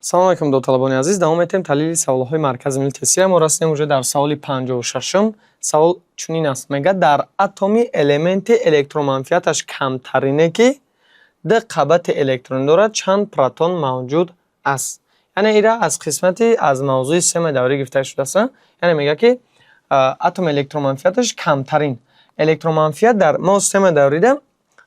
Салом алайкум, довталабони азиз! Давом метем таҳлили саволҳои Маркази миллии тестия. Мо расидем уже дар саволи 56-ум. Савол чунин аст, мегӯяд: дар атоми элементи электроманфиаташ камтарине, ки ду қабати электронӣ дорад, чанд протон мавҷуд аст? Яъне ира аз қисмати аз мавзӯи системаи даврӣ гирифта шудааст. Яъне мегӯяд, ки атоми электроманфиаташ камтарин. Электроманфиат дар мо системаи даврида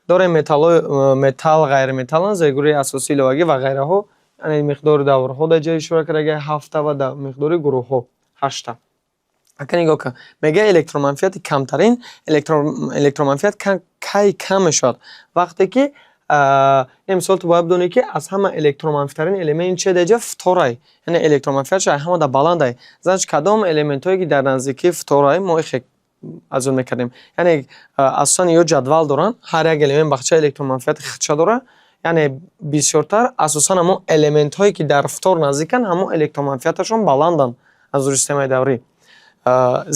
дорем: металлҳои металл, ғайриметалл, зергурӯҳи асосии иловагӣ ва ғайраҳо. Яъне миқдори даврҳо дар ҷои ишора карда ҳафта ва миқдори гурӯҳҳо ҳашта. Ака, нигоҳ кун, мегӯяд электроманфиати камтарин. Электроманфиат кай кам мешавад? Вақте ки, мисол, ту бояд бидонӣ, ки аз ҳама электроманфитарин элемент чи дар ҷа? Фторай. Яъне электроманфиатш аз ҳамада баландай. Значит, кадом элементҳое, ки дар наздикии фторай, мо ихе аз он мекардем. Яъне асосан ё ҷадвал доранд, ҳар як элемент бахчаи электроманфиати худша дорад. Яъне бисёртар асосан ҳамон элементҳое, ки дар фтор наздиканд, ҳамон электроманфиаташон баланданд аз рӯи системаи даврӣ.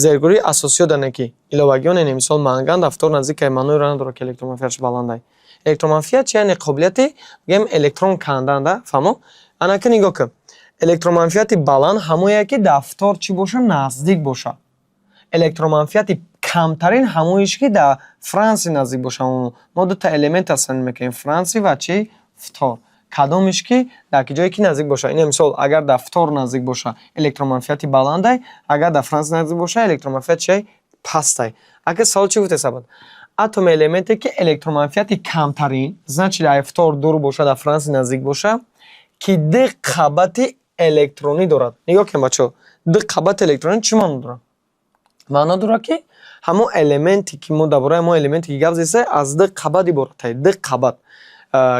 Зергурӯҳи асосиё дане, ки иловагиён, яъне мисол, манган дар фтор наздик, маъноеро надорад, ки электроманфиаташ баландай. Электроманфиат чи? Яъне қобилияти, мегӯем, электрон кандан да, фаҳмо? Анака, нигоҳ кун, электроманфиати баланд ҳамое, ки дар фтор чӣ боша? Наздик боша. Электроманфиати камтарин ҳамоиш, ки дар франсий наздик боша. Мо дута элемент ҳастан мекунем: франсий ва чи? Фтор. Кадомиш ки дар ҷое ки наздик боша. Ина мисол, агар дар фтор наздик боша, электроманфиати баландай, агар дар франсий наздик боша, электроманфиат чи? Пастай. Ака, савол чӣ гуфте сабад? Атоми элементе, ки электроманфиати камтарин, значит, дар фтор дур боша, дар франсий наздик боша, ки ду қабати электронӣ дорад. Нигоҳ кунед, бачаҳо, ду қабати электронӣ чӣ маъно дорад? Маъно дорад, ки ҳамон элементе, ки мо дар бораи ҳамон элементе, ки гап задем, аз ду қабат иборатай. Ду қабат.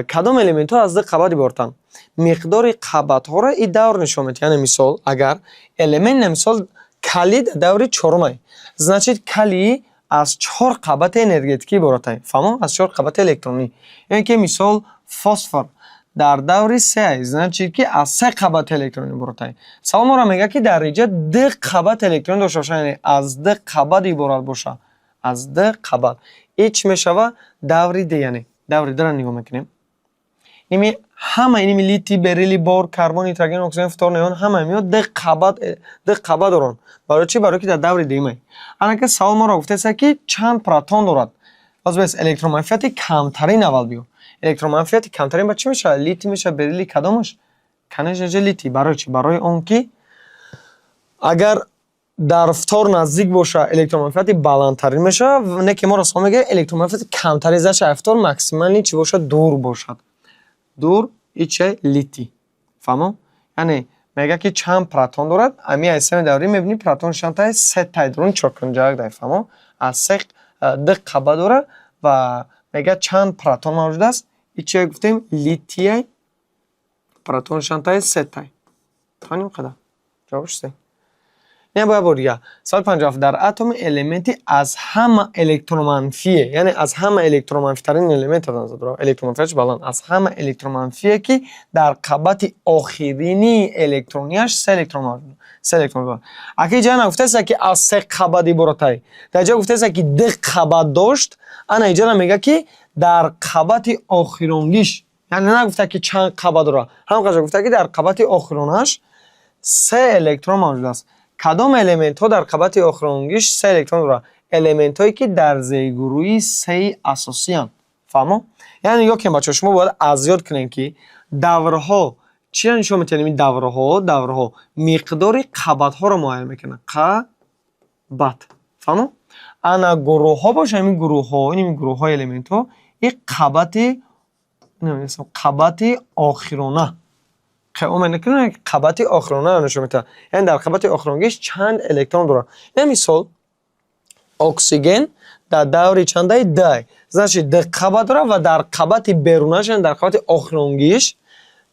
Кадом элементҳо аз ду қабат иборатанд? Миқдори қабатҳоро и давр нишон медиҳад. Яъне мисол, агар элемент, мисол, калий дар даври чорумай, значит, калий аз чор қабати энергетикӣ иборатай, фаҳмо? Аз чор қабати электронӣ. Ё ки, мисол, фосфор дар даври сеай, значит, ки аз се қабати электронӣ иборатай. Савол моро мегӯяд, ки дар инҷа ду қабат электрон дошта бошад, яъне аз ду қабат иборат бошад, аз ду қабат. И чӣ мешавад? Даври д. Яъне даври дро нигоҳ мекунем. Ими ҳама иними литий, бериллий, бор, карбон, нитроген, оксиген, фтор, неон, ҳама миёд ду қабат, ду қабат доранд. Барои чӣ? Барои ки дар даври дуюмай. Анака, савол моро гуфтааст, ки чанд протон дорад. Боз бес электроманфиати камтарин аввал биё. Электроманфиати камтарин ба чӣ мешавад? Литий мешавад, бериллий, кадомаш? Конечно же, литий. Барои чӣ? Барои он ки агар дар фтор наздик боша, электроманфиати баландтарин мешавад. Не ки моро савол мегӯяд электроманфиати камтарин, значит, фтор максимально чӣ бошад? Дур бошад. Дур и чи? Литий. Фаҳмо? Яъне мегӯяд, ки чанд протон дорад. Ами аз системаи даврӣ мебинӣ, протон чандтай? Сетай дорун, чоркунҷак дай, фаҳмо? Аз се, ду қабат дорад ва мегӯяд, чанд протон мавҷуд аст. И чи гуфтем? Литий. Протон чандтай? Сетай. Фаҳмем? Қадар ҷавобш се. Не, бояд бор дигар. Саволи 57: дар атоми элементи аз ҳама электроманфие, яъне аз ҳама электроманфитарин элемент назар дорад, электроманфиятш баланд, аз ҳама электроманфие, ки дар қабати охирини электронияш се электрон мавҷуд, се электрон дорад. Ака, инҷа нагуфтааст, ки аз се қабат иборатай. Дар ҷо гуфтааст, ки ду қабат дошт. Ана инҷа мегӯяд, ки дар қабати охиронгиш, яъне нагуфта, ки чанд қабат дорад, ҳам қадар гуфта, ки дар қабати охиронаш се электрон мавҷуд аст. Кадом элементҳо дар қабати охиронгиш се электрон дорад? Элементҳое, ки дар зергурӯҳи сеи асосиянд, фаҳмо? Яъне нигоҳ кунед, бачаҳо, шумо бояд аз ёд кунед, ки даврҳо чиро нишон медиҳанд. Ин даврҳо миқдори қабатҳоро муайян мекунанд, қабат, фаҳмо? Ана гурӯҳҳо бошад, ҳамин гурӯҳҳо, ин гурӯҳҳои элементҳо, ин қабати охирона қабати охиронаро нишон медиҳад, яъне дар қабати охиронгиш чанд электрон дорад. Ин мисол, оксиген дар даври чандай? Дай. Значит, ду қабат дорад ва дар қабати берунаш, яъне дар қабати охиронгиш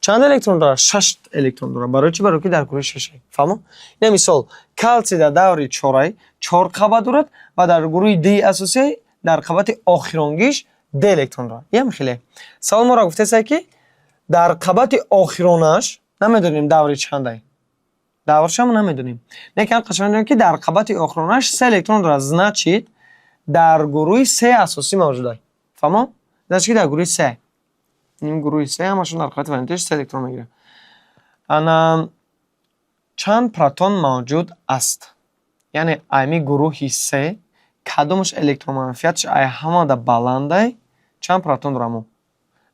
чанд электрон дорад? Шаш электрон дорад. Барои чӣ? Барои ки дар гурӯҳи шашай, фаҳмо? Ин мисол, калсий дар даври чорай, чор қабат дорад ва дар гурӯҳи ди асосӣ дар қабати охиронгиш д электрон дорад. Ям хеле. Савол моро гуфтааст, ки дар қабати охиронаш, намедонем даври чандай, давршам намедонем, лекин қашан медонем, ки дар қабати охиронаш се электрон дорад. Значит, дар гурӯҳи се асосӣ мавҷуд аст, фаҳмо? Значит, ки дар гурӯҳи се, ин гурӯҳи се ҳамашон дар қабати валентиш се электрон мегирад. Ана, чанд протон мавҷуд аст? Яъне ами гурӯҳи се кадомаш электроманфиятш ай ҳамада баландай, чанд протон дорам мо?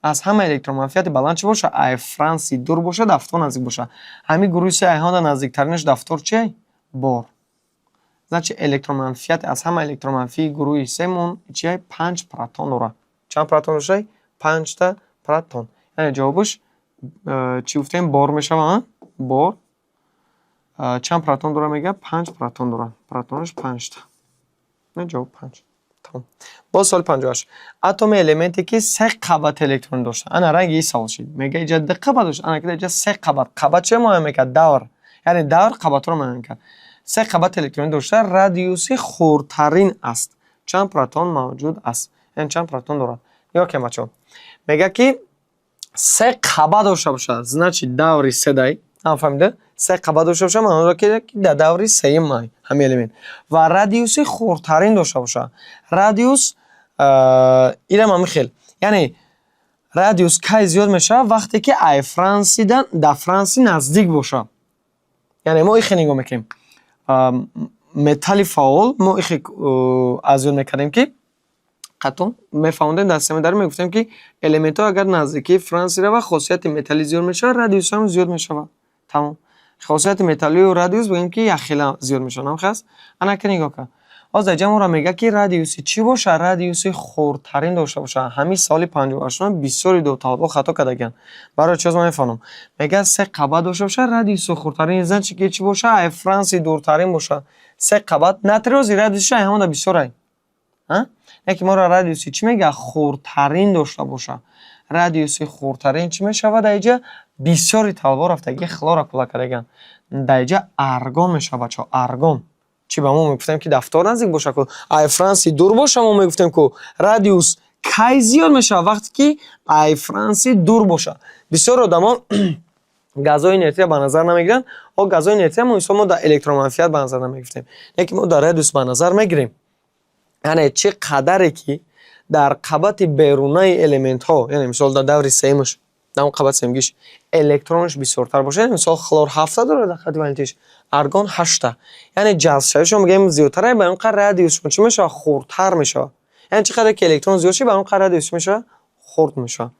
Аз ҳама электроманфияти баланд чӣ боша? Ай франси дур боша, да фтор наздик боша. Ҳамин гурӯҳи се ай ҳамада наздиктаринаш да фтор чи? Бор. Значит, электроманфият аз ҳама электроманфии гурӯҳи семон чи? Панҷ протон дорад. Чанд протон дошта? Панҷта протон. Яъне ҷавобаш чӣ гуфтем? Бор мешава. Бор чанд протон дорад, мега? Панҷ протон дорад. Протонаш панҷта. Ҷавоб панҷ. Тамом. Боз соли 58. Атоми элементе, ки се қабат электрон дошта. Ана, ранги ин савол шид. Мега, иҷа ду қабат дошт, ана, ки иҷа се қабат. Қабат чиро муайян мекард? Давр. Яъне давр қабатҳоро муайян мекард. Се қабат электронӣ дошта, радиуси хурдтарин аст. Чанд протон мавҷуд аст? Яъне чанд протон дорад? Нигоҳ кунед, бачаҳо. Мега, ки се қабат дошта бошад, значит, даври седай. Ҳам фаҳмида? Се қабат дошта бошад, маъно ки дар даври сеюм ҳамин элемент. Ва радиуси хурдтарин дошта бошад. Радиус инам ҳамин хел. Яъне радиус кай зиёд мешавад? Вақте ки ай франсида да франси наздик бошад. Яъне мо ихе нигоҳ мекунем. Металли фаъол мо ихе аз ёд мекардем, ки қатъ мефаҳмондем дар системаи дарӣ, мегуфтем, ки элементҳо агар наздикии франси равад, хосияти металлӣ зиёд мешавад, радиусам зиёд мешавад. Тамом. Хосияти металлию радиус бигӯем, ки якхела зиёд мешавад. Намхел аст? Ана, ки нигоҳ кун. Ҳозир дар ҷа моро мегӯяд, ки радиуси чӣ бошад? Радиуси хурдтарин дошта бошад. Ҳамин саволи 58-ум бисёри довталабҳо хато кардагианд. Барои чиз ман мефаҳмам. Мегӯяд, се қабат дошта бошад, радиуси хурдтарин, значит, ки чӣ бошад? Ай франси дуртарин бошад. Се қабат. Натрий ози радиусиш ай ҳамона бисёр ай. Яке моро радиуси чӣ мегӯяд? Хурдтарин дошта бошад. Радиуси хурдтарин чӣ мешавад дар инҷа? Бисёри талабҳо рафтагӣ хлора кӯла кардагианд. Дар инҷа аргон мешавад, бачаҳо, аргон. Чӣ ба мо мегуфтем, ки да фтор наздик бошад ку, ай франси дур боша, мо мегуфтем ку, радиус кай зиёд мешавад? Вақте ки ай франси дур бошад. Бисёр одамон газҳои инертия ба назар намегиранд. О, газҳои инертия мо, мисол, мо дар электроманфият ба назар намегирифтем, яке мо дар радиус ба назар мегирем. Яъне чӣ қадаре ки дар қабати берунаи элементҳо, яъне мисол дар даври сеюмаш, дар он қабати сеюмгиш электронаш бисёртар бошад. Мисол, хлор ҳафта дорад дар хати валентиш, аргон ҳашта. Яъне ҷазбшавишон, мегӯем, зиёдтар, ба он қадр радиусшон чӣ мешавад? Хурдтар мешавад. Яъне чӣ қадар ки электрон зиёд шид, ба он қадр радиус чӣ мешавад? Хурд мешавад.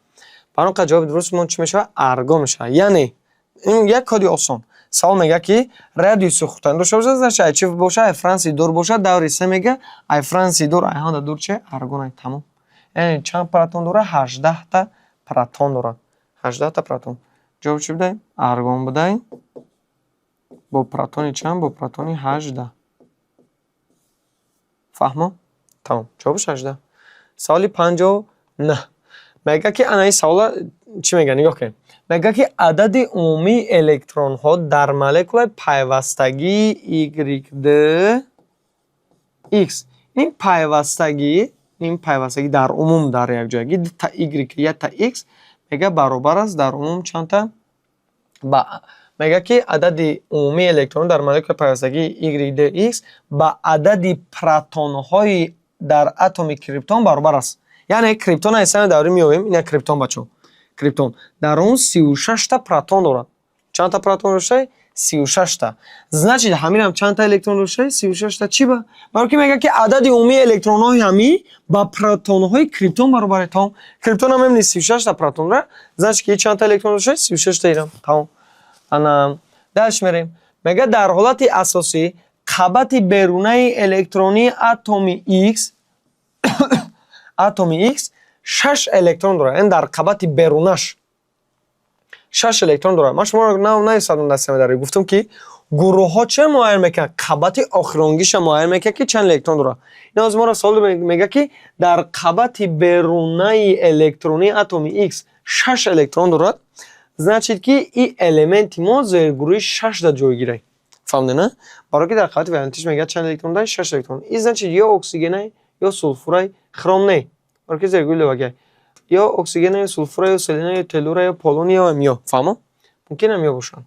Ба он қадр ҷавоби дурусти мо чӣ мешавад? Аргон мешавад. Яъне ин як коди осон. Савол мегӯяд, ки радиуси хурдтарин дошта бошад, значит, ай чӣ бошад? Ай франси дур бошад, даври се мега, ай франси дур, ай ҳамада дур чи? Аргон ай. Тамом. Яъне чанд протон дорад? 18-та протон дорад. 18-та протон. Ҷавоб чӣ будай? Аргон будай. Бо протони чанд? Бо протони 18. Фаҳмо? Тамом. Ҷавобаш 18. Саволи 59. Мегӯяд, ки ана, ин савола чӣ мегӯяд? Нигоҳ кунед. Мегӯяд, ки адади умумии электронҳо дар молекулаи пайвастагии YD X. Ин пайвастагӣ дар умум, дар якҷоягӣ дута Y, якта X, мегӯяд, баробар аст дар умум чандта? Ба мегӯяд, ки адади умумии электрон дар молекулаи пайвастагии YDX ба адади протонҳои дар атоми криптон баробар аст. Яъне криптон аз сами даврӣ меёбем. Ина криптон, бачаҳо, криптон дар он 36-та протон дорад. Чандта протон дошта? 36-та. Значит, ҳаминам чандта электрон дошта? 36-та. Чӣ ба? Баро ки мегӯяд, ки адади умумии электронҳои ҳамин ба протонҳои криптон баробар аст. Тамом. Криптон ҳам мебинед, 36-та протон дорад, значит, ки чандта электрон дошта? 36-та ирам. Тамом. Ана, дальше мерем. Мегӯяд, дар ҳолати асосӣ қабати берунаи электронии атоми X шаш электрон дорад. Яъне дар қабати берунаш шаш электрон дорад. Ман шуморо нависадам дар системаи дарӣ, гуфтам, ки гурӯҳҳо чӣ муайян мекунанд? Қабати охиронгиша муайян мекунад, ки чанд электрон дорад. Ин ҳозир моро савол мегӯяд, ки дар қабати берунаи электронии атоми X шаш электрон дорад, значит, ки ин элементи мо зергурӯҳи шашда ҷойгирад. Фаҳмидед, на? Барое ки дар қабати валентиш мегӯяд чанд электрон дорад? Шаш электрон. Ин, значит, ё оксигенай, ё сулфурай, хром не, барое ки зергурӯҳи левагиай. Ё оксигена, ё сулфура, ё селена, ё теллура, ё полоний, ё ё. Фаҳмо? Мумкин ам ё бошанд.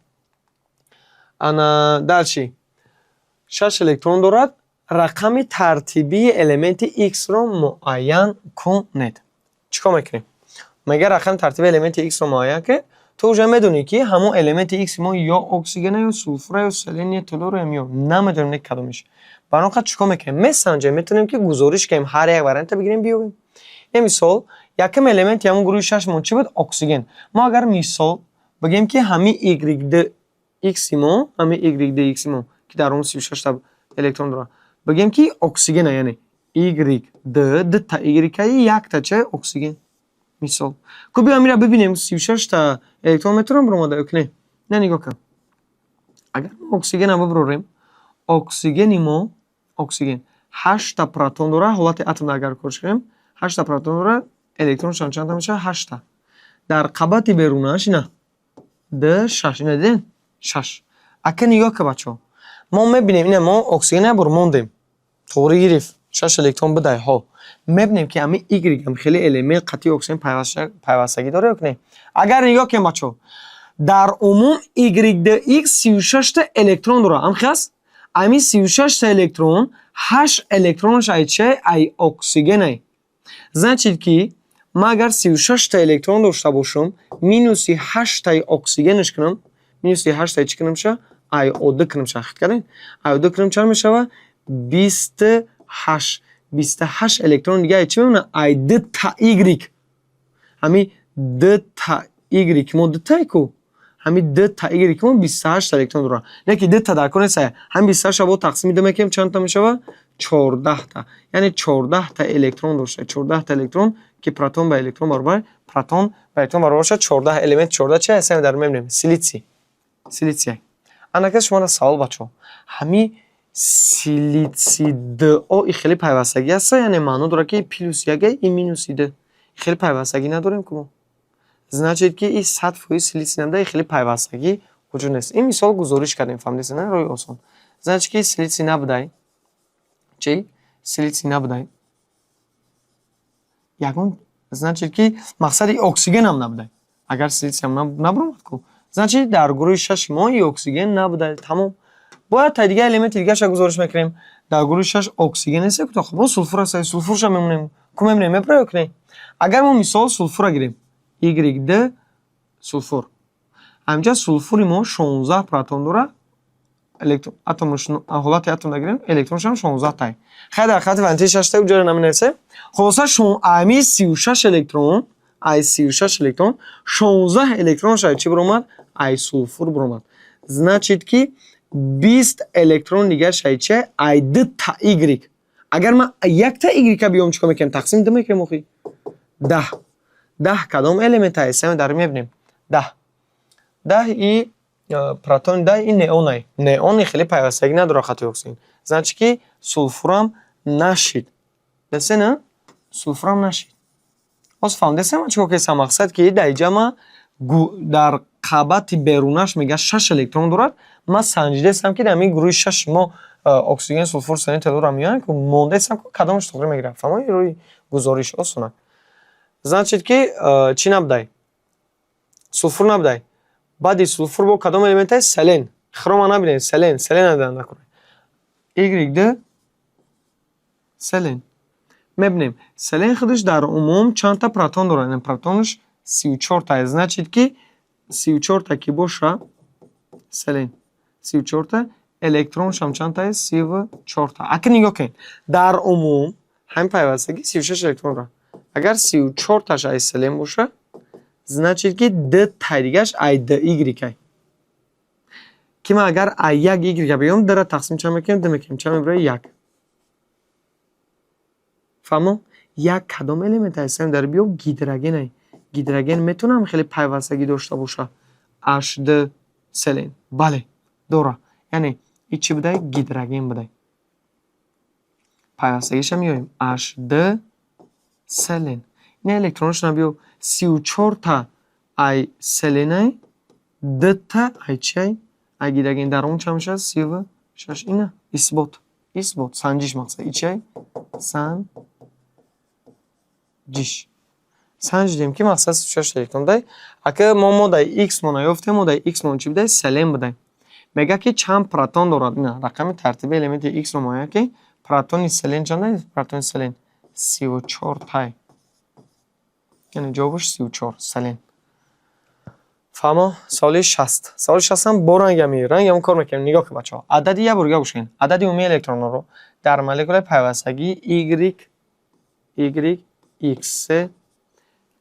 Ана, дальше. Шаш электрон дорад. Рақами тартибии элементи X-ро муайян кунед. Чӣ кор мекунем? Мегӯяд, рақами тартибии элементи X-ро муайян кунед. Ту уже медонӣ, ки ҳамон элементи X мо ё оксигена, ё сулфура, ё селен, ё теллур, ё намедонем, не кадомиш. Ба он қадр чӣ кор мекунем? Месанҷем, метавонем, ки гузориш кунем, ҳар як варианта бигирем, биёбем. Ин мисол, якум элементи ҳамон гурӯҳи шашмон чӣ буд? Оксиген. Мо агар, мисол, бигем, ки ҳамин YD X мо, ҳамин YD X мо, ки дар он 36 та электрон дорад, бигем, ки оксигена, яъне YD, дута Y, якта ча? Оксиген. Мисол. Ку биё, амира бибинем, 36 та электрон метавонам биромада ё ки не? Не, нигоҳ кун. Агар мо оксигена бибарорем, оксигени мо, оксиген ҳашта протон дорад, ҳолати атомда агар кор кунем, ҳашта протон дорад, электроншон чандта мешавад? Ҳашта. Дар қабати берунаш ина д шаш, ина дидем? Шаш. Ака, нигоҳ кун, бачаҳо. Мо мебинем, ина мо оксиген як бор мондем. Тоғри гирифт. Шаш электрон бидай, ҳо. Мебинем, ки ҳамин Y ҳам хеле элемент қатъи оксиген пайвастагӣ дорад ё ки не? Агар нигоҳ кунем, бачаҳо, дар умум YDX 36 та электрон дорад. Ҳам хел аст? Ҳамин 36 та электрон, ҳашт электронаш ай чи? Ай оксигенай. Значит, ки ман агар 36 та электрон дошта бошам, минуси ҳаштаи оксигенаш кунам, минуси ҳаштаи чӣ кунам ша? Ай О2 кунам ша. Хит кардем? Ай О2 кунам, чанд мешавад? 28. 28 электрон дига ай чӣ мемонад? Ай дута Y. Ҳамин дута Y мо дутае ку? Ҳамин дута Y мо 28 электрон дорад. Не ки дута дар кор нест, ҳамин 28 бо тақсими ду мекунем, чандта мешавад? 14та. Яъне 14та электрон дошта. 14та электрон, ки протон ба электрон баробар, протон ба электрон баробар бошад, 14 элемент 14 чи ҳастем дар мебинем? Силитсий. Силитсий. Анака шумо савол, бачаҳо. Ҳамин силитсий ДО и хеле пайвастагӣ аст, яъне маъно дорад, ки плюс як и минуси д. Хеле пайвастагӣ надорем ку мо. Значит, ки и 100% силитсий набуда, и хеле пайвастагӣ вуҷуд нест. Ин мисол гузориш кардем, фаҳмидед, на? Роҳи осон. Значит, ки силитсий набудай. Чӣ? Силитсий набудай. Ягон, значит, ки мақсади оксигенам набудай. Агар силитсиям набуромад ку. Значит, дар гурӯҳи шаши мо и оксиген набудай. Тамом. Бояд та дигар элементи дигарша гузориш мекунем. Дар гурӯҳи шаш оксиген нест, ку хоб, сулфур аст, сулфурша мемонем. Ку мебинем, мепара ё ки не? Агар мо, мисол, сулфурра гирем. YD сулфур. Ҳаминҷа сулфури мо 16 протон дорад. Электрон атомаш, ҳолати атомда гирем, электроншам 16 тай. Хай, дар хати валентии шашта уҷоро наменависем. Хулоса, ами 36 электрон, ай 36 электрон, 16 электронш ай чӣ биромад? Ай сулфур биромад. Значит, ки 20 электрон дигарш ай чи? Ай дута Y. Агар ман якта Y биём, чӣ кор мекунем? Тақсим ду мекунем охи. 10. 10 кадом элемент ҳастем дар мебинем. 10. 10 и протони 10 и неонай. Неони хеле пайвастагӣ надорад хати оксиген. Значит, ки сулфурам нашид. Дастед, на? Сулфурам нашид. Ҳоз фаҳмидесем, ман чӣ кор кардам? Мақсад, ки дар инҷа ман дар қабати берунаш мега шаш электрон дорад. Ман санҷидастам, ки дар ҳамин гурӯҳи шаши мо оксиген, сулфур, селен, теллурро меоянд, ку мондастам, ку кадомаш тоғри мегирад. Фаҳмои, рӯи гузориш осона. Значит, ки чӣ набудай? Сулфур набудай. Баъди сулфур бо кадом элемент аст? Селен. Хрома набинед, селен, селен надан накунед. YD селен. Мебинем, селен худаш дар умум чандта протон дорад? Протонаш 34 та. Значит, ки 34 та ки боша, селен 34 та, электроншам чандта? 34 та. Ака, нигоҳ кунед, дар умум ҳамин пайвастагӣ 36 электрон дорад. Агар 34 таш ай селен боша, значит, ки д тай дигаш ай д y ай. Ки ман агар ай як y биём, дра тақсим чанд мекунем? Д мекунем. Чанд мебарад? Як. Фаҳмо? Як кадом элемент ҳастем дар биё? Гидроген ай. Гидроген метавонам хеле пайвастагӣ дошта боша? Hд селен. Бале, дора. Яъне и чӣ будай? Гидроген будай. Пайвастагиша меёем. Hд селен. Ин электронашона биё, 34 та ай селенай, дта ай чиай? Ай гидроген. Дар он чанд мешавад? 36. Ина исбот. Исбот, санҷиш мақсад. И чиай? Санҷиш. Санҷидем, ки мақсад 36 электрон дай. Ака, мо модаи x мо наёфтем, модаи x мо чӣ будай? Селен будай. Мега, ки чанд протон дорад? Ина рақами тартиби элементи x ро муайян ки протони селен чанд аст? Протони селен 34 тай. Яъне ҷавобаш 34, селен. Фаҳмо? Саволи 60. Саволи 60 ҳам бо рангами рангам кор мекунем. Нигоҳ кун, бачаҳо. Адади, як бор гӯш кунед. Адади умумии электронҳоро дар молекулаи пайвастагии Y Y X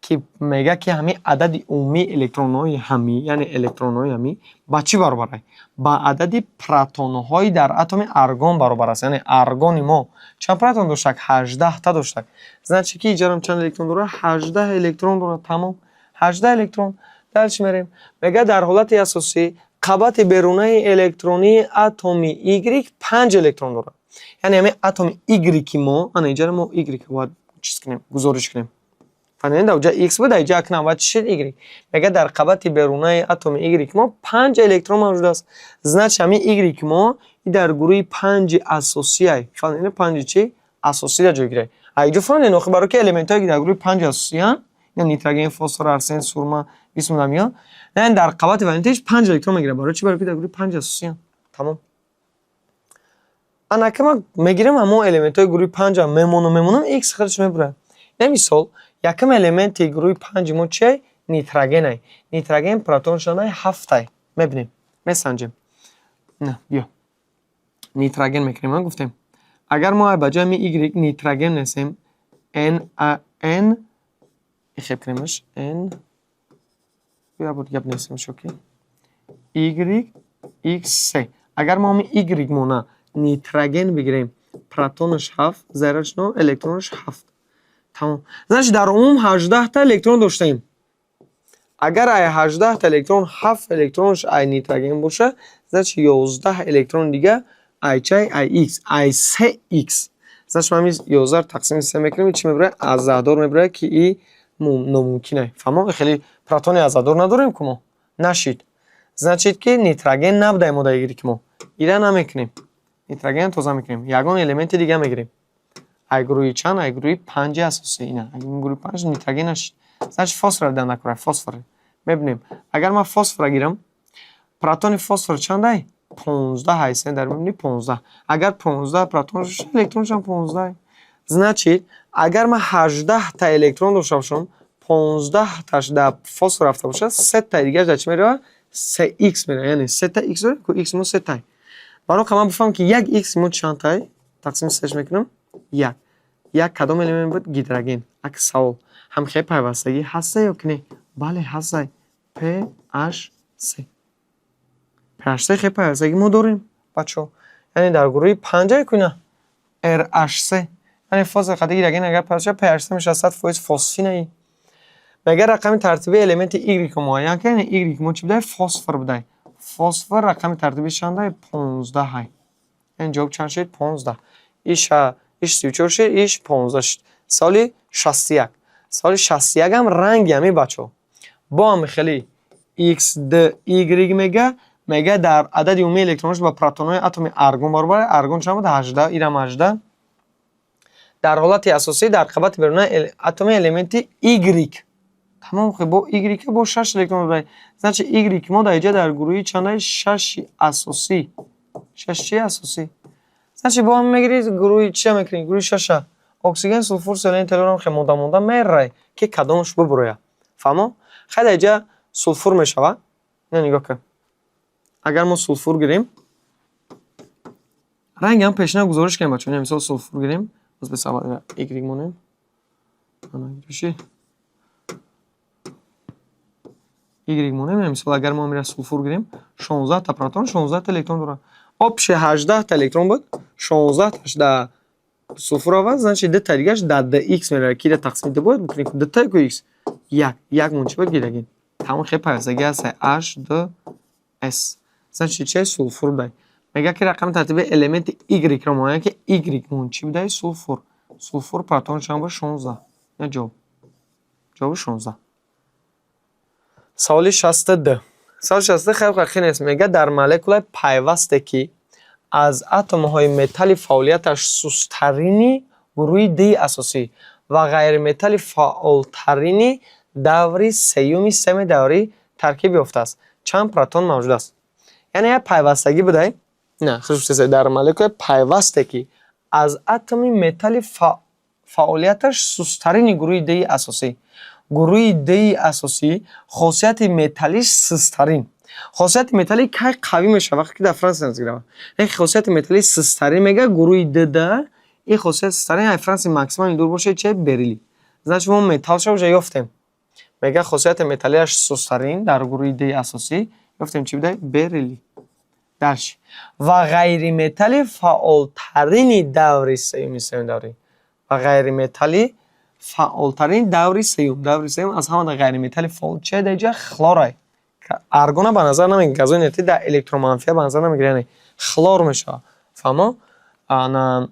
ки мегӯяд, ки ҳамин адади умумии электронҳои ҳамӣ, яъне электронҳои ҳамӣ ба чӣ баробар аст? Ба адади протонҳои дар атоми аргон баробар аст. Яъне аргони мо чанд протон доштак? 18-та доштак. Значит, ки иҷарам чанд электрон дорад? 18 электрон дорад. Тамом. 18 электрон. Дальше мерем. Мегӯяд, дар ҳолати асосӣ қабати берунаи электронии атоми Y панҷ электрон дорад. Яъне ҳамин атоми Y мо, ана иҷара мо Y бояд чиз кунем, гузориш кунем. Фаҳмидед? Дар ҷа X буд, дар ҷа акнун аввал чӣ шуд? Y. Мегӯяд, дар қабати берунаи атоми Y мо панҷ электрон мавҷуд аст. Значит, ҳамин Y мо дар гурӯҳи панҷи асосиай. Фаҳмидед? Панҷи чӣ? Асосӣ дар ҷой гирад. А иҷо фаҳмидед, охир барои ки элементҳое, ки дар гурӯҳи панҷи асосиянд, нитроген, фосфор, арсен, сурма, висмут миён, яъне дар қабати валентиш панҷ электрон мегирад. Барои чӣ? Барои ки дар гурӯҳи панҷи асосиянд. Тамом. Анака ман мегирам ҳамон элементҳои гурӯҳи панҷа, мемонам, мемонам, X худаш мебурад. На мисол, якум элементи гурӯҳи панҷи мо чиай? Нитрогенай. Нитроген протонаш чандай? Ҳафтай. Мебинем, месанҷем. На, биё. Нитроген мекунем, гуфтем. Агар мо ба ҷои Y нитроген несем, N A N ихеб кунемаш, N биё, бор гап несемаш, окей. Y X C. Агар мо ҳамин Y мона нитроген бигирем, протонаш ҳафт, зарраш нол, электронаш ҳафт. Тамом. Значит, дар умум 18-та электрон доштаем. Агар ай 18-та электрон ҳафт электронаш ай нитроген боша, значит, 11 электрони дига ай чай? Ай X, ай се X. Значит, мо ҳамин 11 тақсими се мекунем, чӣ мебурад? Аздаҳдор мебурад, ки и номумкин ай. Фаҳмо? Хеле протони аздаҳдор надорем ку мо. Нашид. Значит, ки нитроген набудаем мо дар Y мо. Ира намекунем. Нитроген тоза мекунем. Ягон элементи дига мегирем. Ай гурӯҳи чанд? Ай гурӯҳи панҷи асосӣ. Ина, ай гурӯҳи панҷ нитроген нашид. Значит, фосфор дидан накунад, фосфор. Мебинем. Агар ман фосфорро гирам, протони фосфор чандай? 15 ҳайсе, дар мебинӣ, 15. Агар 15 протон бошад, электроншам 15. Значит, агар ман 18-та электрон дошта бошам, 15-таш дар фосфор рафта бошад, сетаи дигараш дар чӣ меравад? Се X меравад. Яъне сета X дорем, ку X мо сетай. Барои ман бифаҳмам, ки як X мо чандтай, тақсими сеш мекунам, як. Як кадом элемент буд? Гидроген. Ак савол. Ҳамхел пайвастагӣ ҳаста ё ки не? Бале, ҳастай. PH3. PH3 хел пайвастагӣ мо дорем, бачаҳо. Яъне дар гурӯҳи панҷае ку ина RH3. Яъне фосфор қади гидроген агар пайваст шавад, PH3 мешавад, 100% фосфинаи. Мегӯяд, рақами тартибии элементи Y муайян кунед. Y мо чӣ будай? Фосфор будай. Фосфор рақами тартибиш чандай? 15-ай. Яъне ҷавоб чанд шуд? 15. Иша иш 34 шуд, иш 15 шуд. Саволи 61. Саволи 61 ҳам ранги ҳамин, бачаҳо. Бо ҳами хеле X D Y мега, мега, дар адади умумии электронҳош ба протонҳои атоми аргон баробар. Аргон чанд буд? 18, ирам 18. Дар ҳолати асосӣ дар қабати берунаи атоми элементи Y. Тамом, хе бо Y бо шаш электрон дорад. Значит, Y мо дар инҷа дар гурӯҳи чандай? Шаши асосӣ. Шаш чи асосӣ? Значит, бо ҳам мегирӣ, гурӯҳи чия мекунӣ? Гурӯҳи шаша. Оксиген, сулфур, селен, теллурам хе монда монда мерай, ки кадомаш бубурояд. Фаҳмо? Хай, дар инҷа сулфур мешавад. Ина нигоҳ кун. Агар мо сулфур гирем, ранги ҳам пешина гузориш кунем, бачаҳо. Мисол, сулфур гирем, боз бес аввал Y монем. Ана биши. Y монем, мисол, агар мо мира сулфур гирем, 16 та протон, 16 та электрон дорад. Общий 18 та электрон буд, 16 таш дар сулфур овард, значит, дута дигараш дар dx меравад, ки тақсими ду бояд бикунем. Дута ку x. Як, як мон чӣ буд? Гидроген. Тамом, хел пайвастагӣ ҳаст H 2 S. Значит, чӣ? Сулфур будай. Мегӯяд, ки рақами тартибии элементи Y-ро муайян, ки Y мон чӣ будай? Сулфур. Сулфур протон чанд буд? 16. Ина ҷавоб. Ҷавоби 16. Саволи 62. Саволи 62 хеле хеле нест. Мегӯяд, дар молекулаи пайвасте, ки аз атомҳои металли фаъолияташ сусттарини гурӯҳи D асосӣ ва ғайриметалли фаъолтарини даври сеюми системаи даврӣ таркиб ёфтааст, чанд протон мавҷуд аст? Яъне як пайвастагӣ будай? На, хусусан дар молекулаи пайвасте, ки аз атоми металли фаъолияташ сусттарини гурӯҳи D асосӣ Гурӯҳи D асосӣ хосияти металлиш сусттарин. Хосияти металлӣ кай қавӣ мешавад? Вақте ки дар франсия наздик равад. Ин хосияти металлии сусттарин мега гурӯҳи D да, ин хосияти сусттарин ай франсия максимально дур бошад, чи? Бериллий. Значит, мо металлша уже ёфтем. Мега хосияти металлиаш сусттарин дар гурӯҳи D асосӣ ёфтем, чи буда? Бериллий. Дальше. Ва ғайриметалли фаъолтарини даври сеюми сеюм даври. Ва ғайриметалли фаъолтарин даври сеюм. Даври сеюм аз ҳама ғайриметалли фаъол чи дар инҷа? Хлорай. Аргона ба назар намегирад. Газои инертӣ дар электроманфия ба назар намегирад, яъне хлор мешавад. Фаҳмо? Ана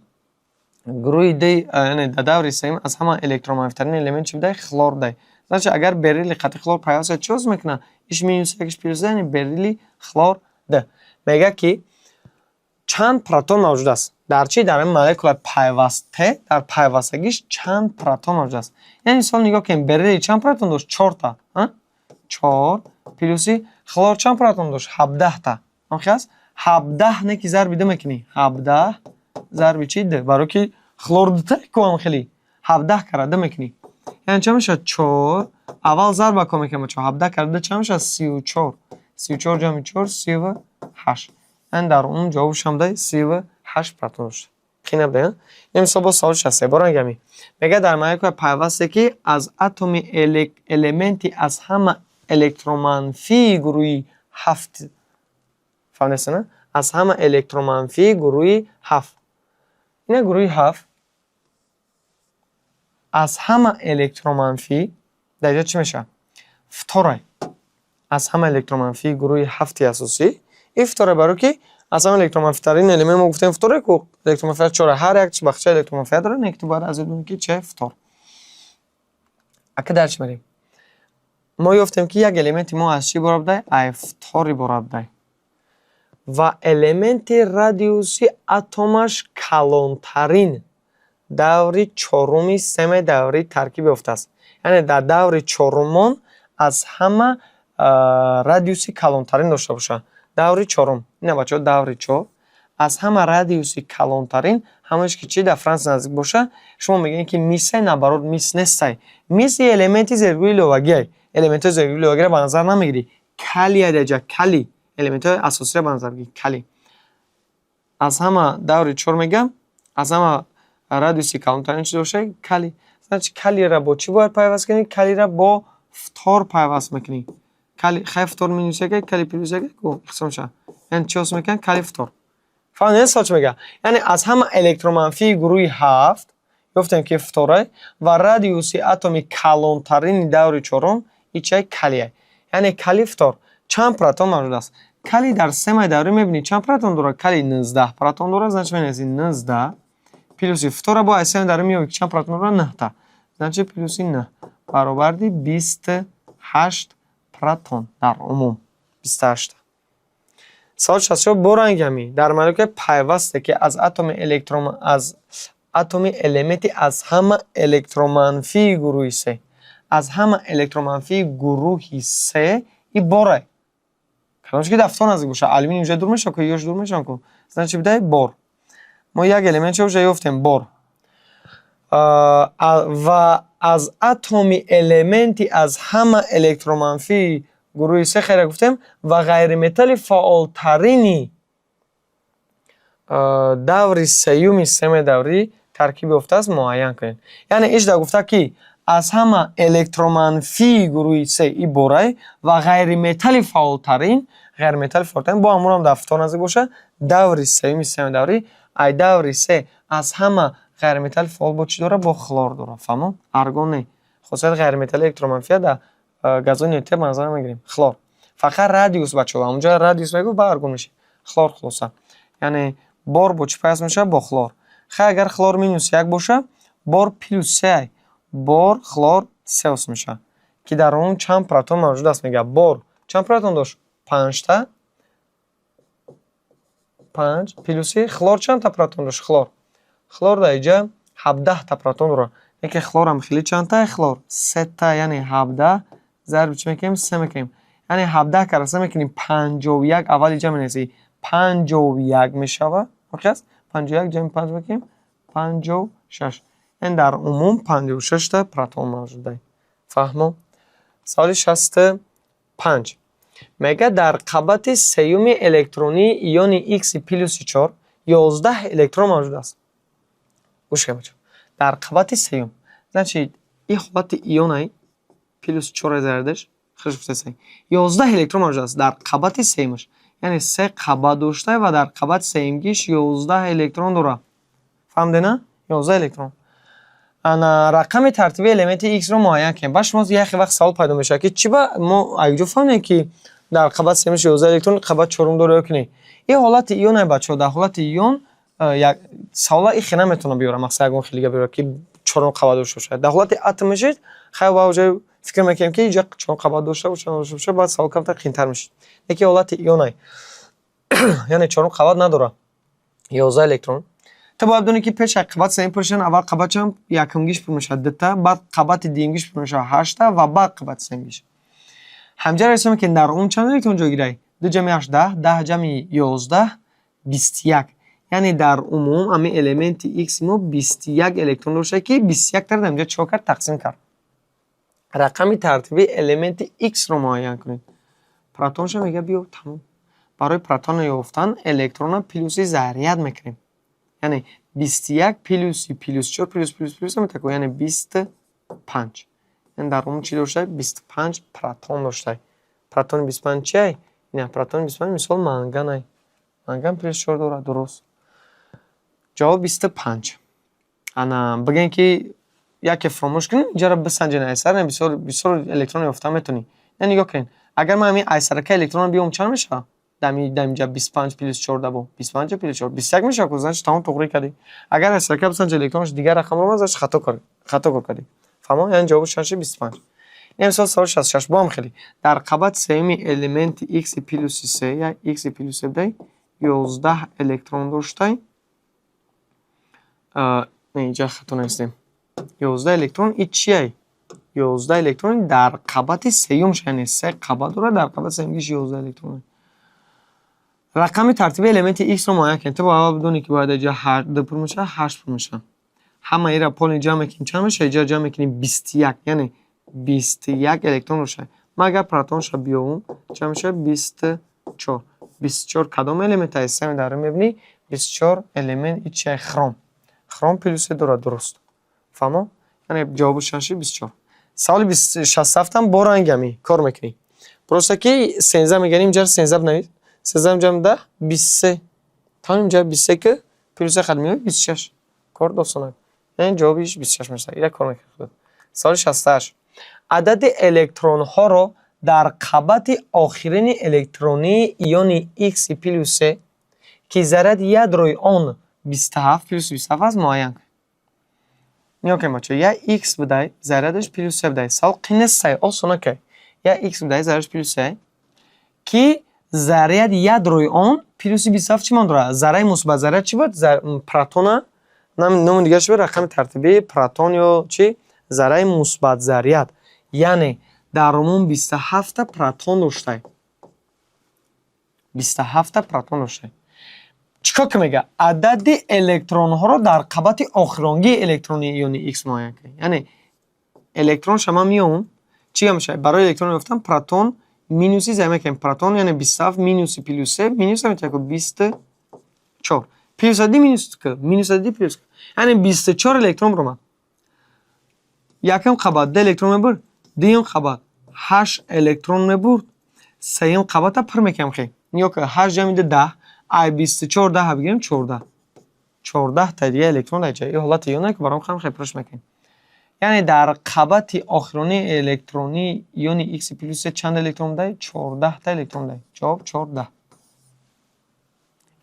гурӯҳи D, яъне дар даври сеюм аз ҳама электроманфитарин элемент чи буда? Хлор буда. Значит, агар бериллий қатъи хлор пайваст шавад, чӣ ҳосил мекунад? Иш минус як, иш плюс, яъне бериллий хлор Д. Мегӯяд, ки чанд протон мавҷуд аст? Дар чӣ? Дар ин молекулаи пайвасте, дар пайвастагиш чанд протон мавҷуд аст? Яъне мисол нигоҳ кунем, бериллий чанд протон дошт? Чорта. Чор плюси хлор чанд протон дошт? 17-та. Ҳамхел аст? 17 не ки зарби ду мекунӣ. 17 зарби чи? Ду. Барои ки хлор дута ку ҳам хеле. 17 кара ду мекунӣ. Яъне чанд мешавад? Чор. Аввал зарба ко мекунем, бачаҳо. 17 кара ду чанд мешавад? 34. 34 ҷамъи чор 38. Яъне дар умум ҷавобаш ҳам дай 38 протон дошт. Хин набуда, ин мисол боз савол 63 бора мегӯям. Мегӯяд, дар молекулаи пайвасте, ки аз атоми элементи аз ҳама электроманфии гурӯҳи ҳафт, фаҳмидастед, на? Аз ҳама электроманфии гурӯҳи ҳафт. Ина гурӯҳи ҳафт аз ҳама электроманфӣ дар инҷо чӣ мешавад? Фторай. Аз ҳама электроманфии гурӯҳи ҳафти асосӣ ин фторай, барои ки аз ҳама электроманфитарин элемент мо гуфтем фторе ку, электроманфият чора, ҳар як бахча электроманфият дорад, не ки ту бояд аз ёд донӣ, ки че фтор. Ака дар чӣ мерем? Мо ёфтем, ки як элементи мо аз чӣ иборат будай? Ай фтор иборат будай. Ва элементи радиуси атомаш калонтарин даври чоруми системаи даврии таркиб ёфтааст. Яъне дар даври чорумон аз ҳама радиуси калонтарин дошта бошад. Даври чорум. Ина, бачаҳо, даври чор аз ҳама радиуси калонтарин ҳамааш ки чи дар франсия наздик бошад, шумо мегӯед, ки мисай, наоборот, мис нестай. Мис элементи зергурӯҳи иловагиай. Элементҳои зергурӯҳи иловагиро ба назар намегирӣ. Калий дар ҷа калий, элементҳои асосиро ба назар бигирӣ. Калий. Аз ҳама даври чор мегӯям, аз ҳама радиуси калонтарин чи дошта? Калий. Значит, калийро бо чӣ бояд пайваст кунӣ? Калийро бо фтор пайваст мекунӣ. Калий хай фтор минус як, калий плюс як ку иқсом мешавад. Яъне чӣ ҳосил мекунад? Калий фтор. Фаҳмидед, савол чӣ мегӯяд? Яъне аз ҳама электроманфии гурӯҳи ҳафт ёфтем, ки фторай, ва радиуси атоми калонтарини даври чорум ин чиай? Калий. Яъне калий фтор. Чанд протон мавҷуд аст? Калий дар системаи даврӣ мебинӣ чанд протон дорад? Калий 19 протон дорад, значит, менависӣ 19 плюси фтора бо аз системаи даврӣ меёбӣ, ки чанд протон дорад? Нӯҳта. Значит, плюси нӯҳ баробарди 28 протон, дар умум 28-та. Савол 64 бо ранги ҳамин. Дар молекулаи пайвасте, ки аз атоми электром аз атоми элементи аз ҳама электроманфии гурӯҳи се, аз ҳама электроманфии гурӯҳи се и борай. Кадомш ки дар фтор наздик бошад, алюминий уже дур мешавад ку, ёш дур мешавад ку. Значит, бидай бор. Мо як элемент ча уже ёфтем, бор. Ва аз атоми элементи аз ҳама электроманфии гурӯҳи се хайра гуфтем ва ғайриметалли фаъолтарини даври сеюми системаи даврӣ таркиб ёфтааст муайян кунед. Яъне иш дар гуфта, ки аз ҳама электроманфии гурӯҳи се и борай ва ғайриметалли фаъолтарин, ғайриметалли фаъолтарин бо ҳамонам дар фтор наздик бошад, даври сеюми системаи даврӣ, ай даври се аз ҳама ғайриметалли фаъол бо чӣ дорад? Бо хлор дорад. Фаҳмо? Аргон не. Хосияти ғайриметалли электроманфия дар газои нуклеар ба назар намегирем. Хлор. Фақат радиус, бачаҳо, ҳамонҷо радиус мегӯ, ба аргон мешавад. Хлор хулоса. Яъне бор бо чӣ пайваст мешавад? Бо хлор. Хай, агар хлор минус як бошад, бор плюс се, бор хлор се ҳосил мешавад. Ки дар он чанд протон мавҷуд аст, мегӯяд. Бор чанд протон дошт? Панҷта. Панҷ плюси хлор чандта протон дошт? Хлор. Хлор дар инҷа 17-та протон дорад. Яке хлорам хеле чандта? Хлор сета, яъне 17 зарби чӣ мекунем? Се мекунем. Яъне 17 кара се мекунем 51, аввал инҷа менависӣ 51 мешавад. Воқеъ аст? 51 ҷамъи панҷ мекунем 56. Яъне дар умум 56-та протон мавҷуд. Фаҳмо? Саволи 65 мега: дар қабати сеюми электронии иони X плюси чор 11 электрон мавҷуд аст. Гӯш кунед, бачаҳо. Дар қабати сеюм, значит, ин ҳолати ионай плюс чор зарядаш хуш гуфтаста, 11 электрон мавҷуд аст дар қабати сеюмаш, яъне се қабат дошта ва дар қабати сеюмгиш 11 электрон дорад. Фаҳмидед, на? 11 электрон. Ана, рақами тартиби элементи X-ро муайян кунем. Ба шумо яхе вақт савол пайдо мешавад, ки чӣ ба мо айҷо фаҳмем, ки дар қабати сеюмаш 11 электрон, қабат чорум дора ё ки не? Ин ҳолати ионай, бачаҳо. Дар ҳолати ион савола и хела метавонам биёрам, мақсад, ягон хелига биёрам, ки чорум қабат дошта бошад. Дар ҳолати атомашид, хай, ба ҷои фикр мекунем, ки инҷа чорум қабат дошта бошад, надошта бошад, баъд савол камтар қиинтар мешавад. Яке ҳолати ионай, яъне чорум қабат надорад, 11 электрон. Ту бояд бидонӣ, ки пеш аз қабати сеюм пур шудан, аввал қабат чанд? Якумгиш пур мешавад дута, баъд қабати дуюмгиш пур мешавад ҳашта ва баъд қабати сеюмгиш. Ҳамҷаро ҳисоб мекунем, дар умум чанд электрон ҷойгирай? Ду ҷамъи ҳашт 10, 10 ҷамъи 11 21. Яъне дар умум ҳамин элементи X мо 21 электрон дошта, ки 21 таро дар инҷа чико кард? Тақсим кард. Рақами тартибии элементи X-ро муайян кунед. Протонша мега биё, тамом. Барои протонро ёфтан электронро плюси заряд мекунем, яъне 21 плюси плюс чор плюс плюс плюс метако, яъне 25. Яъне дар умум чӣ дошта? 25 протон дошта. Протони 25 чиай? Не, протони 25, мисол, манганай. Манган плюс чор дорад, дуруст. Ҷавоб 25. Ана, бигӯем, ки яке фаромӯш кунем, инҷаро бисанҷен айсар, бисёр бисёр электрон ёфта метавонӣ. Яъне нигоҳ кунед, агар ман ҳамин айсарака электронро биём, чанд мешавад? Дар инҷа 25 плюс чорда бо 25 плюс чор 21 мешавад ку, значит, тамом, туғрӣ кардӣ. Агар айсарака бисанҷи, электронаш дигар рақамро омад, значит, хато кор кардӣ. Фаҳмо? Яъне ҷавобаш чанд шуд? 25. Ин мисол саволи 66 бо ҳам хеле. Дар қабати сеюми элементи X плюси се, як X плюс се будай, 11 электрон доштай. Не, инҷа хато навистем. 11 электрон и чиай? 11 электрон дар қабати сеюмш, яъне се қабат дорад, дар қабати сеюмгиш 11 электрон. Рақами тартиби элементи X-ро муайян кунед. Ту аввал бидонӣ, ки бояд инҷа ду пур мешавад, ҳашт пур мешавад. Ҳама ира полный ҷамъ мекунем, чанд мешавад? Инҷа ҷамъ мекунем, 21, яъне 21 электрон дошта. Ман агар протонша биёвум, чанд мешавад? 24. 24 кадом элемент аст? Сами дар мебинӣ, 24 элемент и чиай? Хром. Хром плюс се дорад, дуруст. Фаҳмо? Яъне ҷавобаш чанд шуд? 24. Саволи 67-ам бо ранги ҳамин кор мекунӣ. Просто ки 13 мегӯян, инҷа 13 бинавис. 13 ҷамъ 10 23. Тамом, инҷа 23 ки плюс се хат меояд, 26. Кор достонак. Яъне ҷавобиш 26 мешавад. Ира кор мекунӣ худат. Саволи 68. Адади электронҳоро дар қабати охирини электронии иони X плюс се, ки заряди ядрои он 27, плюс 27 аст, муайян кунед. Нигоҳ кунед, бачаҳо, як X будай, зарядаш плюс се будай. Савол қин нестай, осон окей. Як X будай, зарядаш плюс се, ки заряди ядрои он плюси 27 чӣ маъно дорад? Зарраи мусбат заряд чӣ буд? Протона номи дигараш чӣ буд? Рақами тартибии протон ё чӣ? Зарраи мусбат заряд. Яъне дар умум 27-та протон доштай. 27-та протон доштай. Чӣ кор ки мега? Адади электронҳоро дар қабати охиронгии электронии иони X муайян кунед. Яъне электронша ман меёвам, чӣ гап мешавад? Барои электрон ёфтан протон минуси зай мекунем. Протон, яъне 27 минуси плюс се, минус метавонем 24. Плюс ади минус к, минус ади плюс к. Яъне 24 электрон баромад. Якум қабат ду электрон мебурд, дуюм қабат ҳашт электрон мебурд, сеюм қабата пур мекунем хе. Нигоҳ кун, ҳашт ҷамъи ду 10, ай 24 даҳа бигирем, 14. 14 та дига электрон дар ҷа. Ин ҳолати ионе ки баром хам хе пурш мекунем. Яъне дар қабати охиронии электронии иони X плюс се чанд электрон будай? 14 та электрон будай. Ҷавоб 14.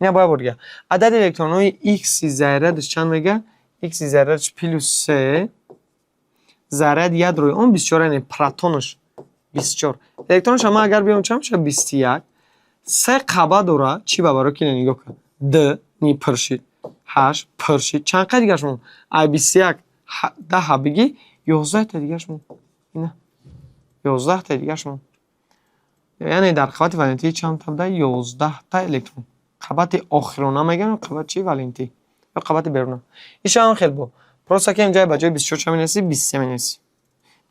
Ина бояд бор дига. Адади электронҳои X зарядаш чанд мега? X зарядаш плюс се, заряди ядрои он 24, яъне протонаш 24. Электронаш ман агар биём, чанд мешавад? 21. Се қабат дорад. Чӣ ба барои ки нигоҳ кун. Д ни пур шид, ҳашт пур шид. Чанд қай дигараш монд? Ай 21 даҳа бигӣ, 11 та дигараш монд. Ина. 11 та дигараш монд. Яъне дар қабати валентии чанд та буда? 11 та электрон. Қабати охирона мегӯям, қабати чи? Валентӣ. Ё қабати беруна. Ишам хел бо. Просто ки инҷа ба ҷои 24 чанд менависӣ? 23 менависӣ.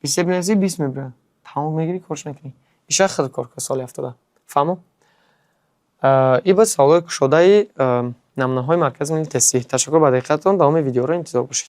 23 бинависӣ, 20 мебирад. Тамом, мегирӣ, корш мекунӣ. Иша худ кор кун, соли 70. Фаҳмо? И буд саволҳои кушодаи намунаҳои Маркази миллии тестӣ. Ташаккур ба диққататон. Давоми видеоро интизор бошед.